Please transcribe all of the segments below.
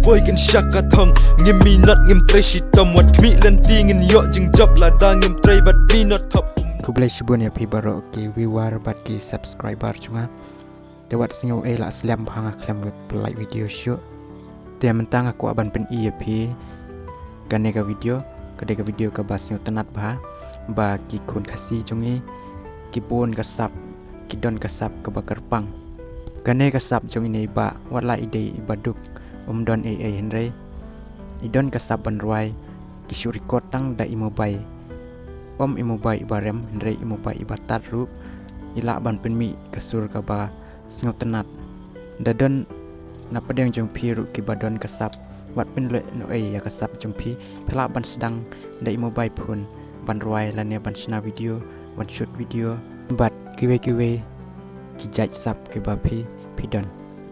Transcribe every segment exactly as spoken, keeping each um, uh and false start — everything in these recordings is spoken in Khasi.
poi kin sha ka thong. Ngim minot ngim trei shitom, wat khmih lynti ngin ïoh jingjop lada ngim trei bad minot thop. Khublei shibun ïa phi baroh ki viewer bad ki subscriber jong nga. Te wat sngew ei, la slem bha nga khlem pyllait video shuh. Te mynta nga kwah ban pyni ïa phi kane ka video, ka dei ka video kaba sngewtynnat bha, ba ki khun Khasi jong ngi ki bun ka sap, ki don ka sap kaba kyrpang. Kane ka sap jong ine i bah, wat la i dei i bah duk, um don ei ei hynrei i don ka sap ban rwai, ki shu record tang da i mobile. Um i mobile i bah rem hynrei i mobile i bah tad ruh i lah ban pynmih ka sur kaba sngewtynnat. Da don na pdeng jong phi ruh kiba don ka sap, wat pynleh noh ei ïa ka sap jong phi, phi lah ban sdang da i mobile phone ban rwai lane ban shna video, ban shoot video bad kiwei kiwei ki jait sap kiba phi, phi don.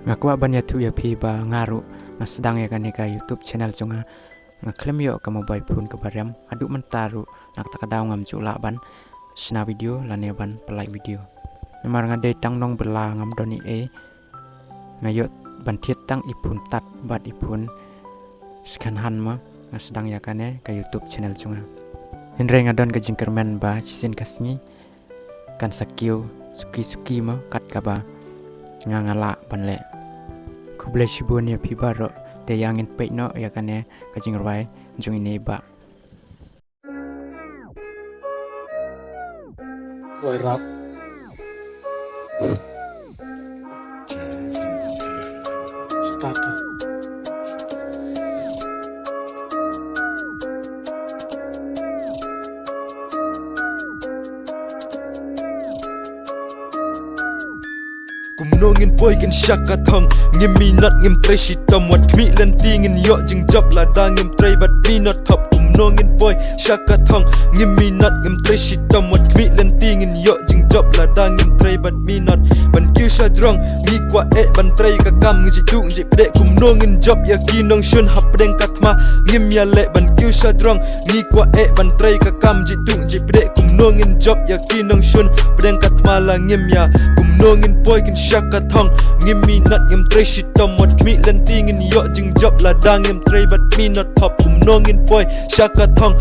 Nga kwah ban ïathuh ïa phi ba nga ruh nga sdang ïa kane ka YouTube channel jong nga, nga khlem ïoh ka mobile phone kaba rem, haduh mynta ruh na kata ka daw ngam ju lah ban shna video lane ban pyllait video. Namar nga dei tang nongbylla, ngam don ei ei, nga ïoh ban thied tang i phone tad bad i phone second hand mo, nga sdang ïa kane ka YouTube channel jong nga. Hynrei nga don ka jingkyrmen ba shisien ka sngi kan sa kiew suki suki mo kat kaba nga nga lah ban leh. Khublei shibun ïa phi baroh, te ïa ngin peit noh ïa kane ka jingrwai jong ine i bah. Wai rap. Start. Kumno ngin poi kin sha ka thong, ngim minot ngim trei shitom, wat khmih lynti ngin ïoh jingjop lada ngim trei bad minot thop. Kumno ngin poi sha ka thong, ngim minot ngim trei shitom, wat khmih lynti ngin ïoh jingjop lada ngim trei bad minot. Ban kiew sha jrong ngi kwah eh, ban trei ka kam ngi jied duh ngi jied pdeh. Kumno ngin jop ïa ki nongshun hapdeng ka thma, ngim ïaleh. Ban kiew sha jrong ngi kwah eh, ban trei ka kam ngi jied duh ngi jied pdeh. Kumno ngin jop ïa ki nongshun hapdeng ka thma la ngim ïa. Kumno ngin poi kin sha ka thong, ngim minot ngim trei shitom, wat khmih lynti ngin ïoh jingjop lada ngim trei bad minot thop. Kumno ngin poi sha ka thong.